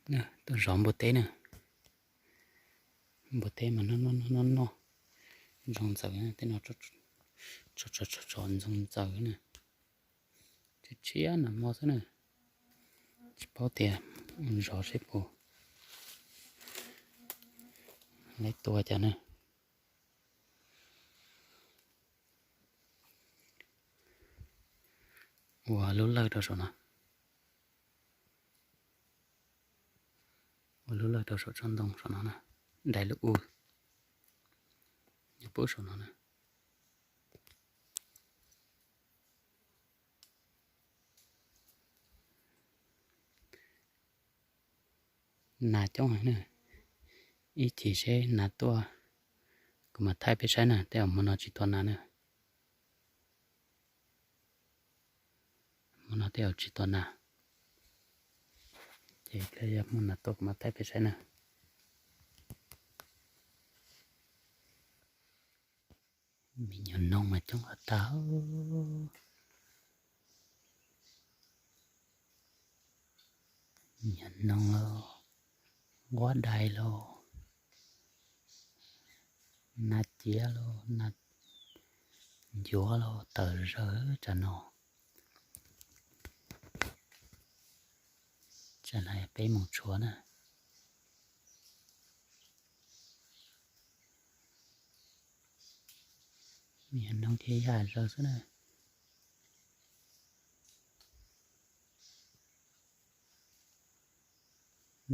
Tuaj zov npua teb na. Npua teb mas noj noj noj noj noj ntxoov ntxaws, tej no tso tso tso ntxoov ntxaws na. Tshiab tshiab nag hmo xwb na. Tsis paub tias zov seb puas laib tua cas na. Ua lub lawj rau saum no. Ua lub lawj rau saum tsob ntoo saum no na. Dai lub u nyob pub saum no na. Nas coob heev na. Ib chim seb nas tuaj kuv mam thaij peb saib na, tej zaum hmo no tsis tua nas na. Hmo no tej zaum tsis tua nas, ces yog hmo nas tuaj kuv mam thaij peb saib na. Me nyuam noog mas coob tas tas. Me nyuam noog lauj, nquab dais lauj, nas ciav lauj, nas ncuav lauj, tawm zawg tsam no. Tsam no peb moos tshuav na. Me nyuam noog ces yaj zawg xwb na.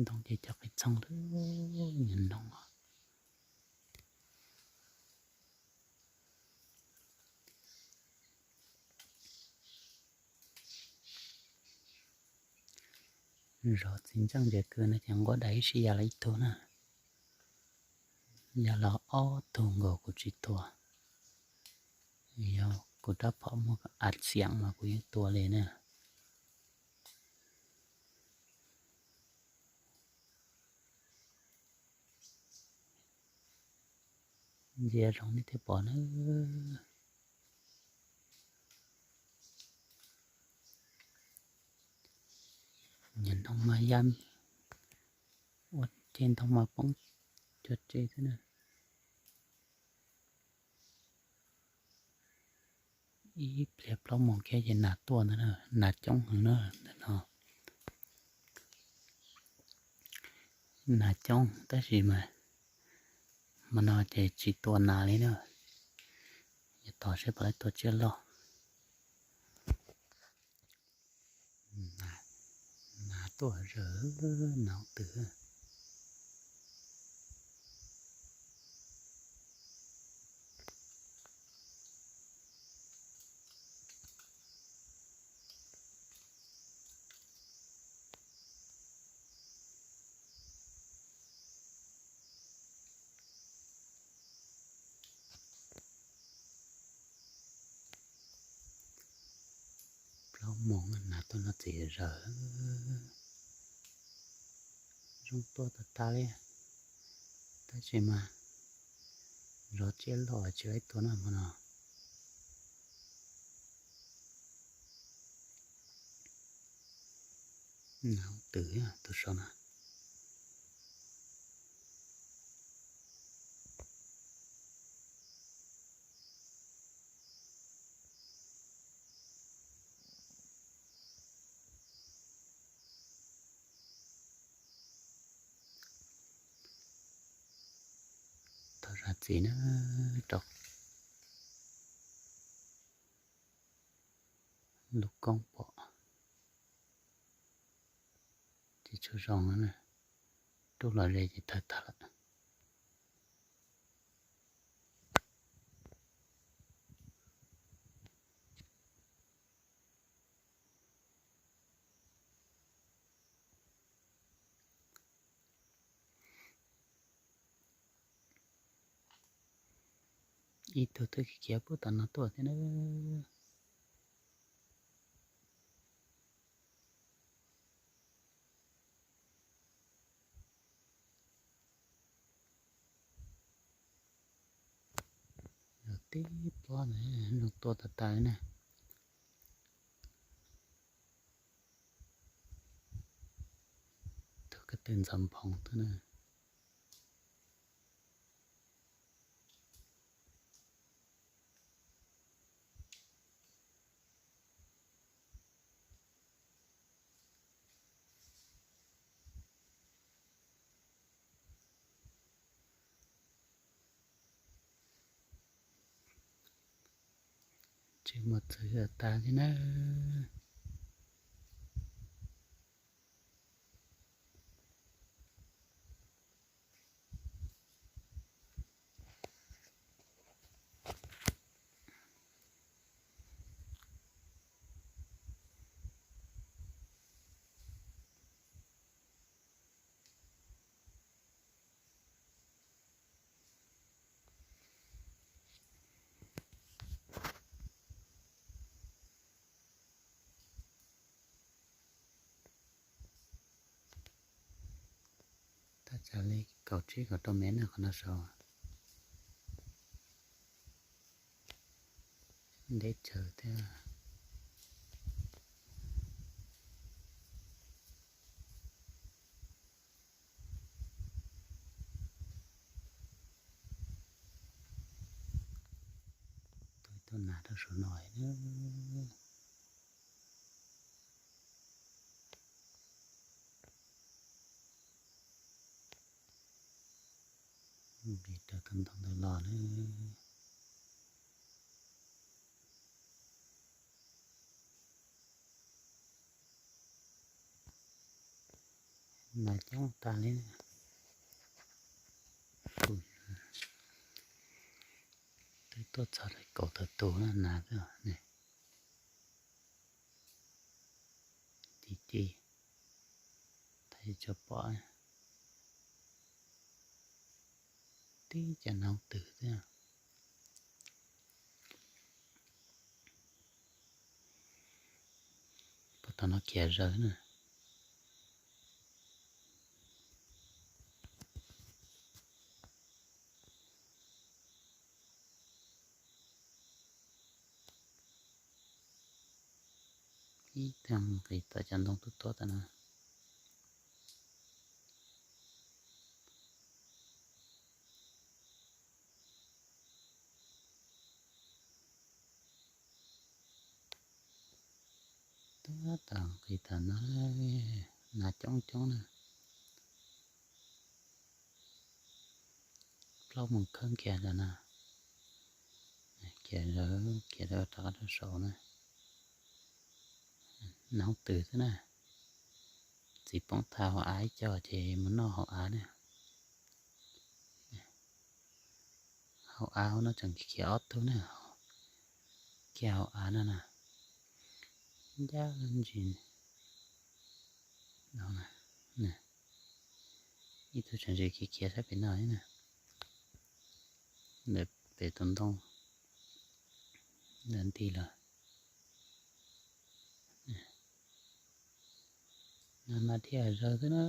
Ntoo ces cov qis txhooj lawm, me nyuam noog. Zov txiv ntseej ntses kws no ces nquab dais ib sij ya los ib tug na, ya los ob tug nkaus kuv tsis tua. Yog kuv rab phom muaj a xiam mas kuv yeej tua li na. Ntsia zoo nej thiaj pom na. Nyuam noog mas ya, ua ceg ntoo mas poob cuag tsev xwb na. Ib pliag plaub moos kiag ces nas tuaj ntag na, nas coob heev na ntawm no. Nas coob tab sis mas hmo no ces tsis tua nas li na. Yuav tos seb puas laib tua tsiaj loj. Nas tuaj zawg, nas twm. Plaub moos nas tuaj no txiv zawg, zoo tuaj tas tas li. Tab sis mas zov tsiaj loj tsis laib tua na hmo no. Nas twm tus saud na. Tau zam txim na, rau lub koob pom tsis tshua zoo na, rub los ze ces tawg tag lawm. Ib tug twb khiav puag tom no tuaj thiab na. Tib pob ntawd zoo tuaj tas tas li na. Tus ko Tej ntxhov nphoo xwb na. Tsis muaj txwv tag li na. Thaj tsam li kaum tsib kaum rau mev na qhov no saud. Deb tsawv thiab. Tuaj tuaj nas rau saum no na. Nqis raws tus ntoo ntawd los na. Nas coob tag li. Twb tuaj txog li kaum tawm tus na nas xwb ne. Ci ci, thaij tso pom. Tib cov noob twm xwb. Puag tom no khiav zawg na. Ib tag nqis tau cov ntoo tuaj tuaj tau na. Tab tom nqis tau no, nas coob coob na. Plaub moos kheej khiav ntawm no, khiav zawg khiav zawg rov qab rau saud na. Noob twm xwb na. Txiv poob tag hauv av ib co ces mus noj hauv av na. Hauv av hauv no tseem khiav ob tug na, kiag hauv av no na. Ncaj ntsis, ib tug tseem khiav khiav sab pem no na. Ntawm pem tus ntoo ntawd nti lawm. Nas mas dhia zawg xwb na.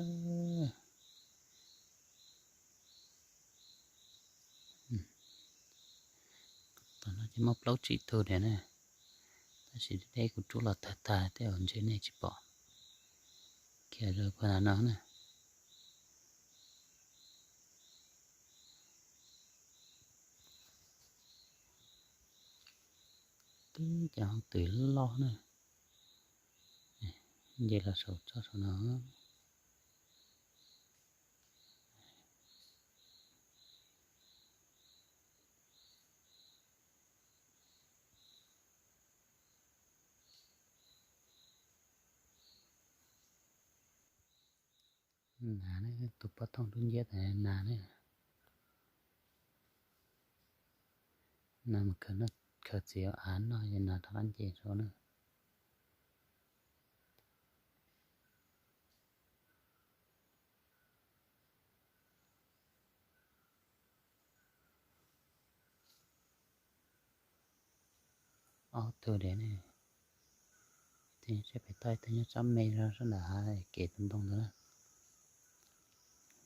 Tom no ces muaj plaub tsib tug diam na, tab sis deb kuv rub los tag tag tej zaum ntshe nej tsis pom. Khiav zawg puag no na. Tib cov hoob twm loj na, nce los saum txoj saum no. Nas ne, tus poj thooj dub nciab tas nas ne. Nas mus khaws txiv hauv av noj ces nas rov qab nce saud na. Ob tug diam ne, ib tug nyob sab pem toj, ib tug nyob sab me zog sab nram hav kev tus ntoo ntawd na.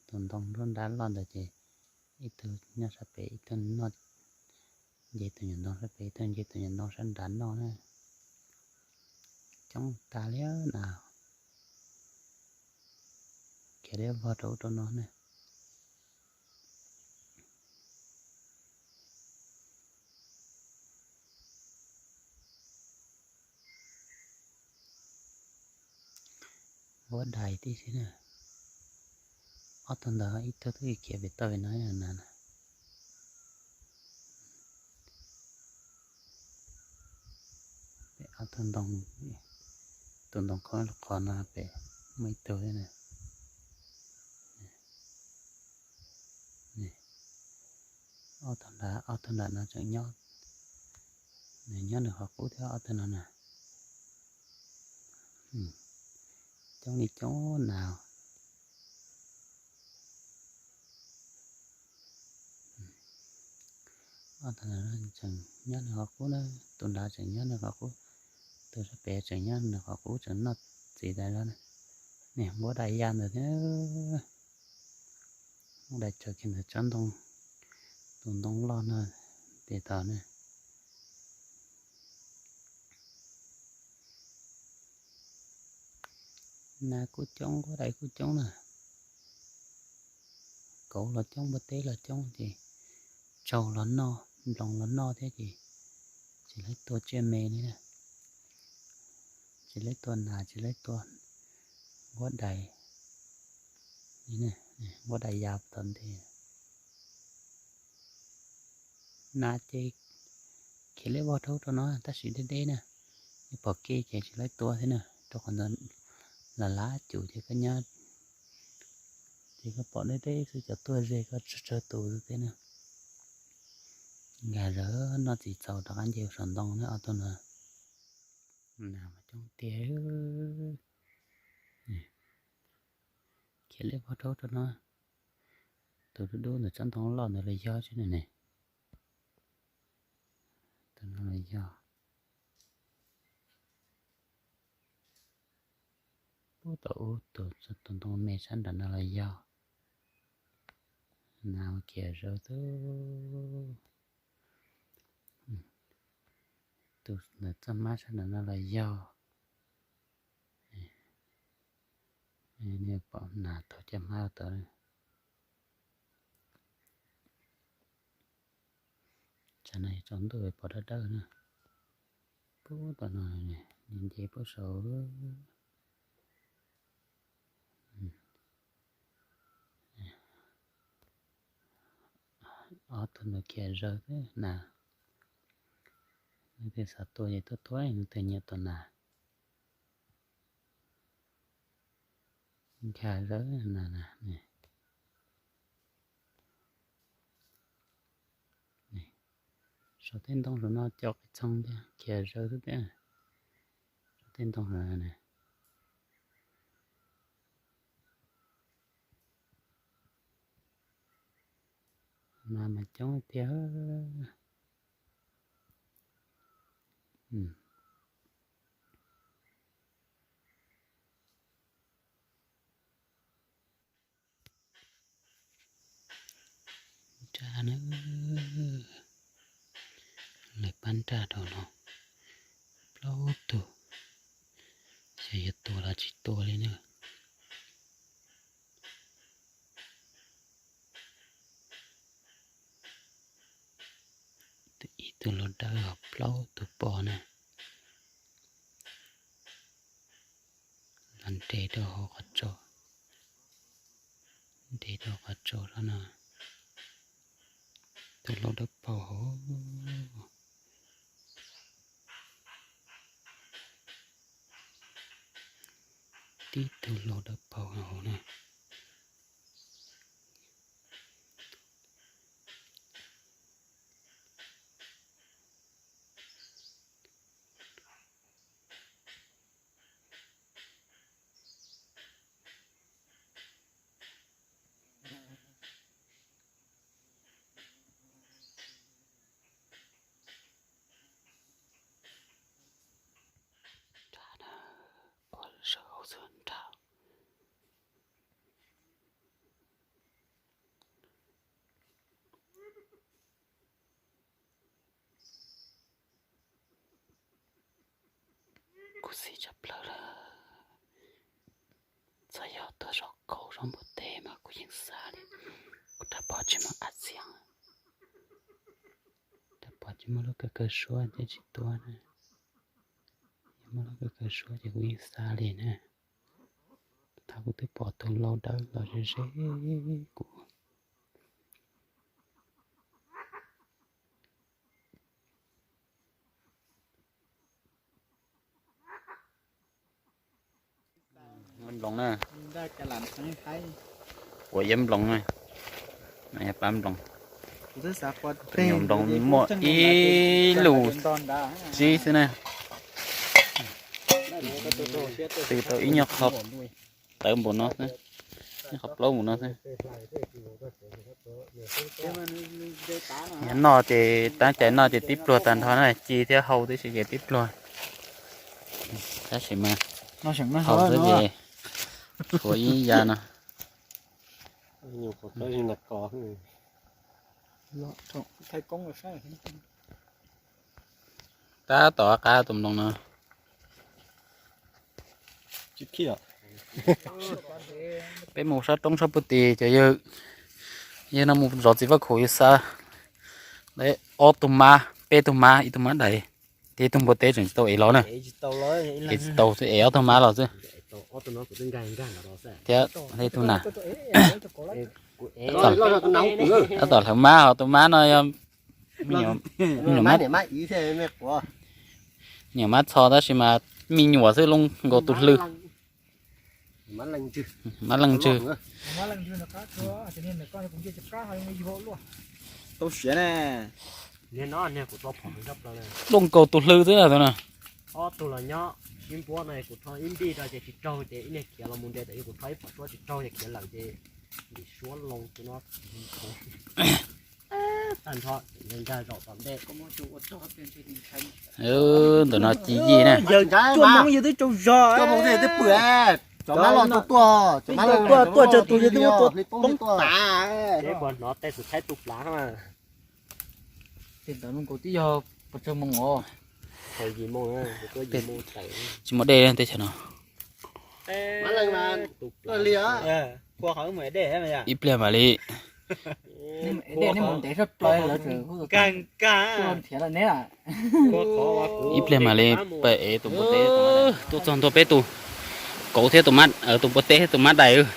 Tus ntoo nruab nrab loj ntawd ces ib tug nyob sab pem, ib tug nce tus nyuam ntoo sab pem, ib tug nce tus nyuam ntoo sab nrad noj na. Coob tas li na. Ok, Khiav liab vog rau ub rau no ne. Nquab dais tib si na. Ob tug ntawd ib tug twb khiav pem toj pem no na. Pem ob tug ntoo, tus ntoo qhov qhov no pem muaj ib tug thiab na. Ob tug nram, ob tug nram no tseem nyob, nws nyob nws qhov qub thiab ob tug no na. Coob li coob na. Ob tug tseem nyob nws qhov qub na, tus nrad tseem nyob nws qhov qub, tus sab pem tseem nyob nws qhov qub tseem noj txiv tas zog na. Niag nquab dais ya ntawd thiab. Nquab dais tsaws kiag ntawm tsob ntoo, tus ntoo loj no tes tod na. Nas kuj coob, nquab dais kuj coob na. Kauv los coob, npua teb los coob ces tsaug los noj, nploos los noj thiab ces tsis laib tua tsiaj me li na. Tsis laib tua nas, tsis laib tua nquab dais. Nquab dais ya tom ntej. Nas ces khiav liab vog rau ub rau no tab sis deb deb na. Yog pom kev ces tsis laib tua thiab na, rau qhov ntawd lam lab cum ces koj nyob, ces koj pom deb deb xwb, cov tuaj ze koj tsawg tsawg tus xwb thiab na. Nkag zawv noj txiv txaus rov qab nce saum ntoo na ob tug no. Nas mas coob tiag. Khiav liab vog rau ub rau no. Tus dub dub ntawm tsob ntoo loj ntawd los yog tsis ne ne. Tus no los yog. Puag tom ub tus, tus ntoo me sab nram no los yog. Nas khiav zawv xwb. Tus ntawm txoj hmab sab nram no los yog. Nej pom nas thaum cov hmab tod. Tsam no tsaus ntuj pom dawb dawb na. Puag tom no nce puag saud. Ob tug ntawd khiav zawv xwb na. Leej twg xav tua ces tuaj tua, leej twg nyiam tua nas. Nkag zawv na. Saum tej ntoo saum no cov qis txhoov thiab khiav zawv xwb tiag. Saum tej ntoo saum no na. Nas mas coob tiag. Nraj na, lawv pab nraj rau no plaub tug, xyov yuav tua los tsis tua li na. Ib tug laus dawb hos plaub tug pog na. Los nres rau hauv qhov tsau, nres rau qhov tsau no. Tus laus dawb paug hauv, tib tug laus dawb paug hauv na. Nraj na, ua sawv hauv xwb nraj. Khuv xim tshaj plaws lawm. Txawm yog tuaj zaum khaub zog npua teb mas kuv yeej xav li. Kuv rov pom tsis muaj ab txiav, rov pom tsis muaj lub kawg kawg suab thiab tsis tuaj na. Yog muaj lub kawg kawg suab ces kuv yeej xav li na. Thaum kuv twb pom tus lau dawb los ze ze kuv. Nploos na. Ua yam nploos na. Pab nploos. Tus nyuam nploos muaj ib lus tsib xwb na. Tw tau ib nyuag qho tawv npaum no xwb, ib qho plaub npaum no xwb. Yog noj ces tab cais noj ces tib pluag tag nrho na, ci thiab hau tib si ces tib pluag. Tab sis mas hau xwb ces tshuav ib yam no. Tab tom qab tus nploos no. Peb mus sab roob sab puag tim cov yawg, yawg no mus zov txiv vaj khaum yawg xa ob tug mab, peb tug mab, ib tug mab dais, thiab ib tug npua teb tseem tsis tau ev los na. Ev tsis tau xwb, ev ob tug mab los xwb. Thiab ib tug na, tab tom hlawv mab, ho tus mab no yog me nyuam mab txho tab sis mas me nyuam xwb, looj nkaus tus hlwb. Mab leej ntswg. Looj nkaus tus hlwb xwb na. Ntawm no ci yij na. Tuaj moo yawg twb tsaug zog, tuaj moo yawg twb pw, cov mab los tuaj, tuaj, tuaj tsawg tus yawg twb muab tuaj poob tas. Tej ntawd nkaus twb yog pes tsawg moo os. Tsis muaj dej teb chaws no. Ib pliag mam li, ib pliag mam li pab ev tus npua teb, tuaj txog ntua peb tus kauv thiab tus npua teb thiab tus mab dais.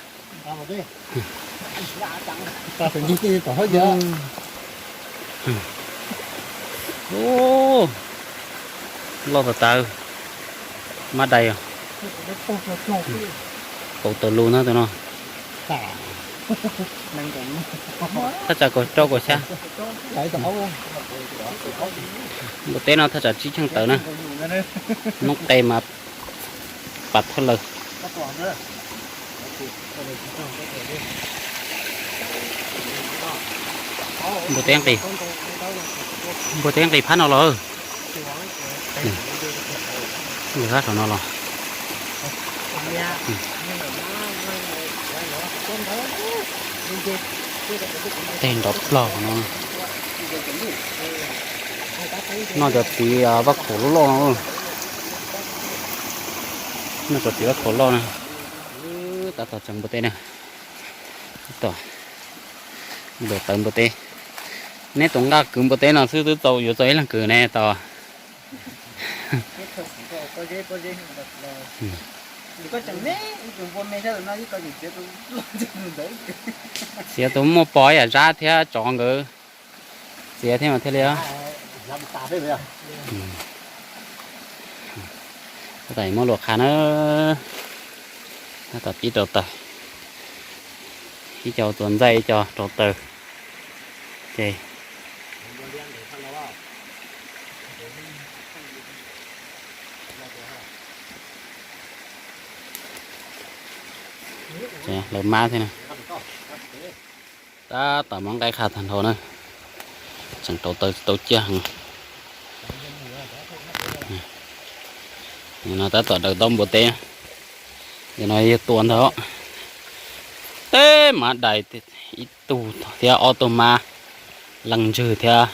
Loj tas tas, mab dais os. Kauv taws lus na tus no. Thaj tsam kaum rau kaum xya. Npua teb no thaj tsam tsib cheej tawv na. Noob qes mas pas thawj lawm. Npua teb nqis, npua teb nqis phab no los. Nqis phab saum no los. Tej nrov plog no. Noj cov txiv vaj khaum loj loj no. Noj cov txiv vaj khaum loj na. Tab tom tseev npua teb na. Tab tom tawv npua teb. Neb tus nqaj kwv npua teb no xwb twb txaus yuav txaus ib leeg kwv ne tos. Txiav tus muaj pos ib yam Zab thiab tsov nkawd. Txiav thiab mas thiaj li. Tab tom muab luam qhav na. Tab tom pib rau taws. Ib co txuas ntxaij ib co rau taws. Ces lawv mab thiab na. Tab tom muab nqaij qha tag nrho na. Tseem rau taws tau ciaj heev. No tab tom daws taub npua teb. Nim no yog tua ntag. Teb mab dais ib tug thiab ob tug mab leej ntswg thiab.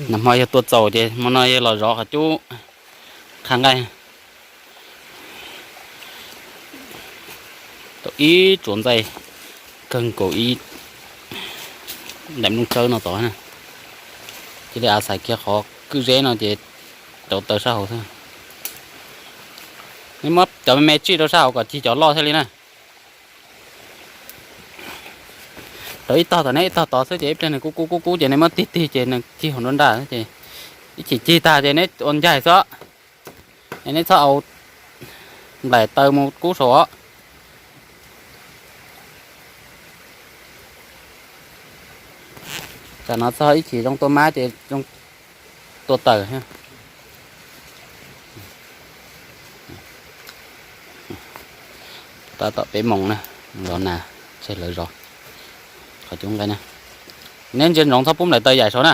Nag hmo yog tua txaus ces hmo no yog los zov qhov cub qha nqaij. ib tsuas ntxaij kawg nkaus ib daim nplooj tsawb no tod na. Cia li a xais kiag qhov kwj zeb no ces rauv taws sab hauv xwb. Neb muab cov me me tsij rau sab hauv kom cig cov loj thiaj li na. Rau ib tog tom neb ib tog tod xwb ces ib pliag nws kub kub kub kub ces neb muab tig tig ces nws cig hauv nruab nraj ces ib chim cig tag ces neb ua ncaig xwb. Es neb txhob au nplaim taws mus kub saum os. Tsam no txog ib chim zoo tua mab ces zoo tua taws. Tab tom peb moos na, zov nas, tseg lawv zov. Qhov cub nqaij na. Neb ntsia ntsoov txhob pub nplaim taws yaim saud na.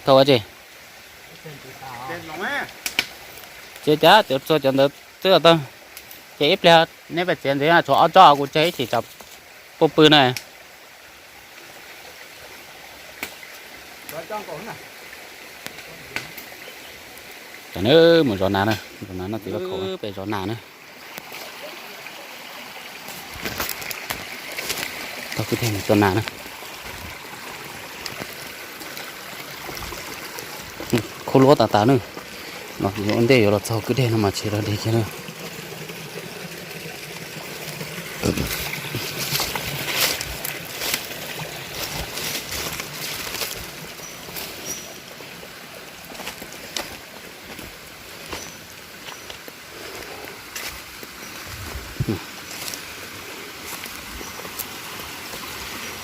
Thauj ua tsi? Txiav cas txhua cov ntawd twb tau. Ces ib pliag neb pais txiav ntxiv tshuav ob tsob kuv tseg ib chim tsam puj pw na. Tam mus zov nas na, zov nas noj txiv vaj khaum, peb zov nas na. Tau kwj deg mus tua nas na. Khaub luab tas tas na. Ua ntej yuav los txog kwj deg no mas tsis rov deg kiag na.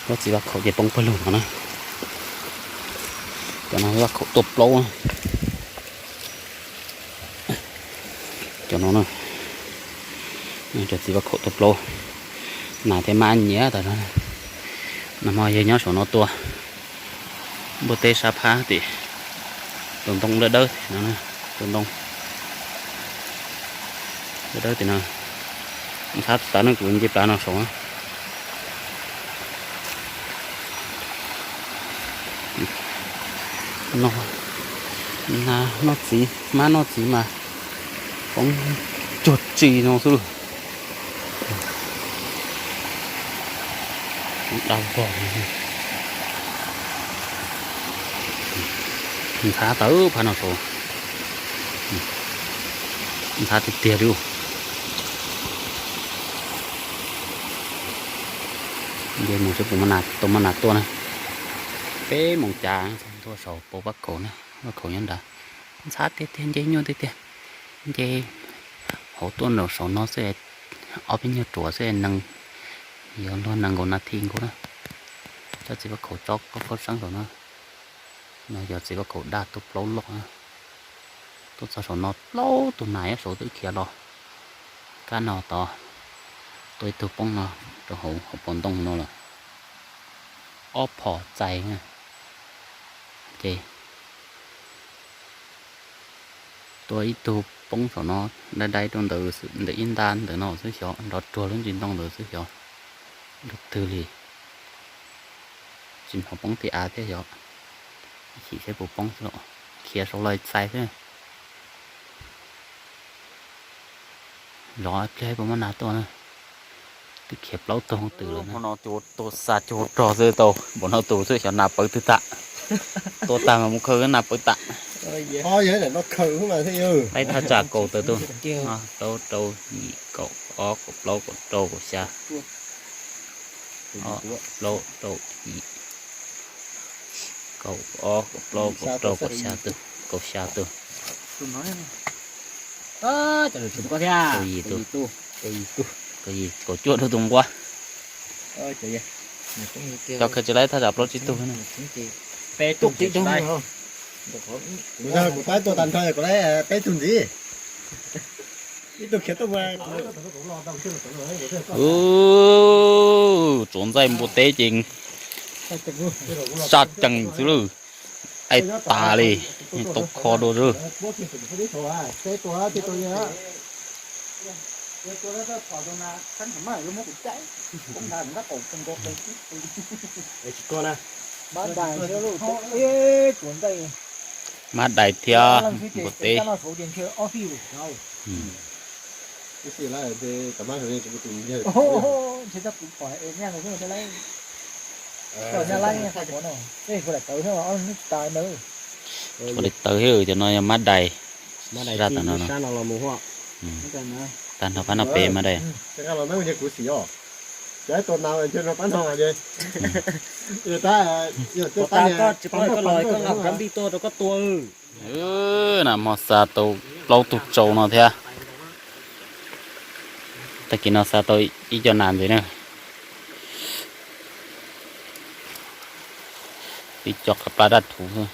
Cov txiv vaj khaum ces poob pawg lug no na. Cov no vaj khaum tuaj plaub. Cov no, cov txiv vaj khaum tuaj plaub, nas thiab mab nyiam tas zog. Nag hmo yawg nyob saum no tua, npua teb sab phab tim tus ntoo dawb dawb no, tus ntoo dawb dawb tim no, ntxhab tas ne, kuv nce plaws no saud. Nas noj txiv, mab noj txiv mas poob cuag tsi no xwb. Dab vog. Ntxhab tawv phab no saud. Ntxhab tiag tiag li. Nce mus seb puas tau mab nas tuaj na. Peb moos cas txog ntua saum paus vaj khaum na, vaj khaum nyob nrad. Ntxhab tiag tiag, nce nyuaj tiag tiag. Nce hauv tuaj nraum saum no xwb, ob peb nyuag ruam xwb nees, yuav luag nees nkaum nas this nkaus na. Cov txiv vaj khaum tsob khaub khaub seeb saum no. No yog txiv vaj khaum daj tuaj plaub loj na. Tuaj txog saum no plaub tug nas nyob saud twb khiav los. Kab no tod tuaj ib tug poob no rau hauv hauv paus ntoo no lawm. Ob phom txais na. Ces tuaj ib tug poob saum no, dai dai rau ntawd, ntawm ib nta ntawm no xwb xyov, nrov ruag lub ntsis ntoo ntawd xwb xyov. Lub twg li, tsis hnov poob tim av thiab xyov. Ib chim seb puas poob xwb, khiav saud los txais xwb. Zov pliag puas muaj nas tuaj na. Twb khiav plaub tug twm lawm. Hmo no tua xa cuag rog xwb tau, npaum no tus xwb xyov nas pawv twg tam. Tua tag mas mus khaws nas pawv tam. Laib thaj tsam kaum tawm tus. Plaub rau yim kaum ob kaum plaub kaum rau kaum xya. Ob plaub rau yim kaum ob kaum plaub kaum rau kaum xya tus, kaum xya tus. Kaum yim tus, kaum yim, kaum cuaj rau tus nqua. Cov khaws tsis laib thaj tsam plaub tsib tug. Kuv tab tua tag nrho kuv laib peb tug ntxiv. Ib tug khiav tuaj. Tsuav ntxaij npua teb ces saj cees xwb lawm. Aib tas li, tau kho dua xwb. Tsuav ntxaij. Mab dais thiab npua teb. Ua li tawv thiab, cov no yog mab dais. Zaj tom no no. Tag nrho qab no pem mab dais. Na hmo xa tau plaub tug tsau no thiab. Tag kis no xa tau ib co nas ntxiv na. Ib co qab plab daj thuv xwb.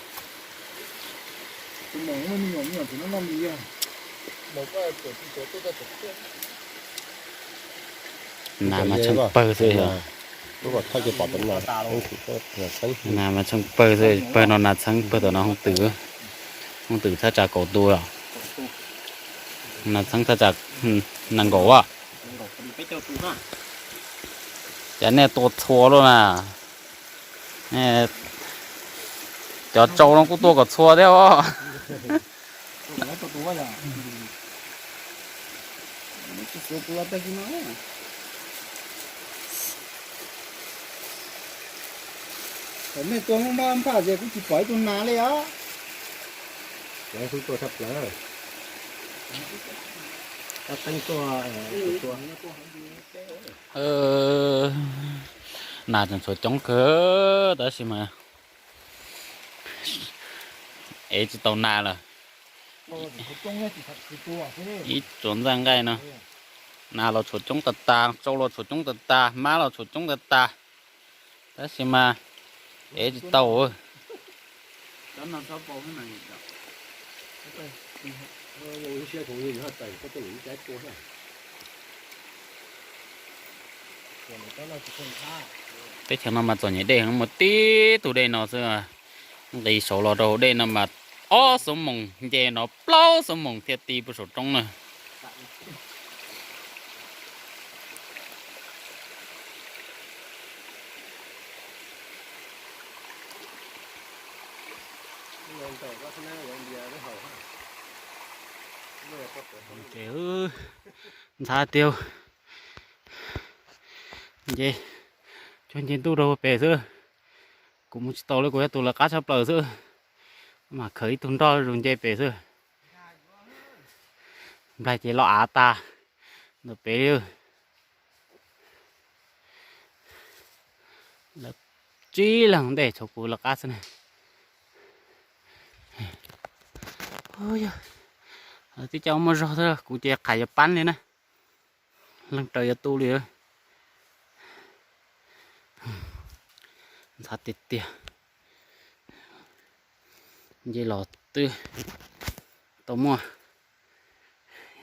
Nas mas txheeb pawg xwb. Nas mas txheeb pawg xwb, pawg no nas txheeb, pawg tom no hoob twm. Hoob twm thaj tsam kaum tus os. Nas txheeb thaj tsam nees nkaum a. Cas nej tua txhua luaj na. Cov tsau no kuj tua kom txhua thiab os. Thaum nej tua hoob mab nphaj ces kuj tsis pom ib tug nas li os. Nas tseem tshuav coob kawg tab sis mas ev tsis tau nas lawm. Ib tsuas ntxaj nqaij no, nas los tshuav coob tas tas, tsau los tshuav coob tas tas, mab los tshuav coob tas tas, tab sis mas ev tsis tau. Teb chaws no mas txom nyem dej heev, muaj tib tug dej no xwb. Nqis saud los rau hauv dej no mas ob xuab moos nce no plaub xuab moos thiaj ti puag saum roob na. Ntxhab tiag, nce, cuag nce ntuj rau pem xwb. Kuv mus tsis tau li, kuv yog tus lawv qab tshaj plaws xwb. Mas khaws ib tug nroj zus nce pem xwb. Nplaig ces loj av tag ntawm pem li. Lawv tsib leeg ntej tshuav kuv lawv qab xwb na. Yog, tib co muaj zog xwb, kuv ces qhais yuav pab li na. Leej raws yuav tu li. Ntxhab tiag tiag. Nce los twb tau muaj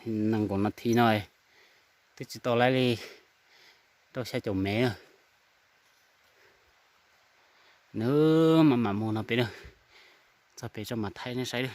nees nkaum nas this no, twb tsis tau laib li rau xya caum mev na. Nws mam mam mus no pem na, txog pem tso mam thaij nej saib.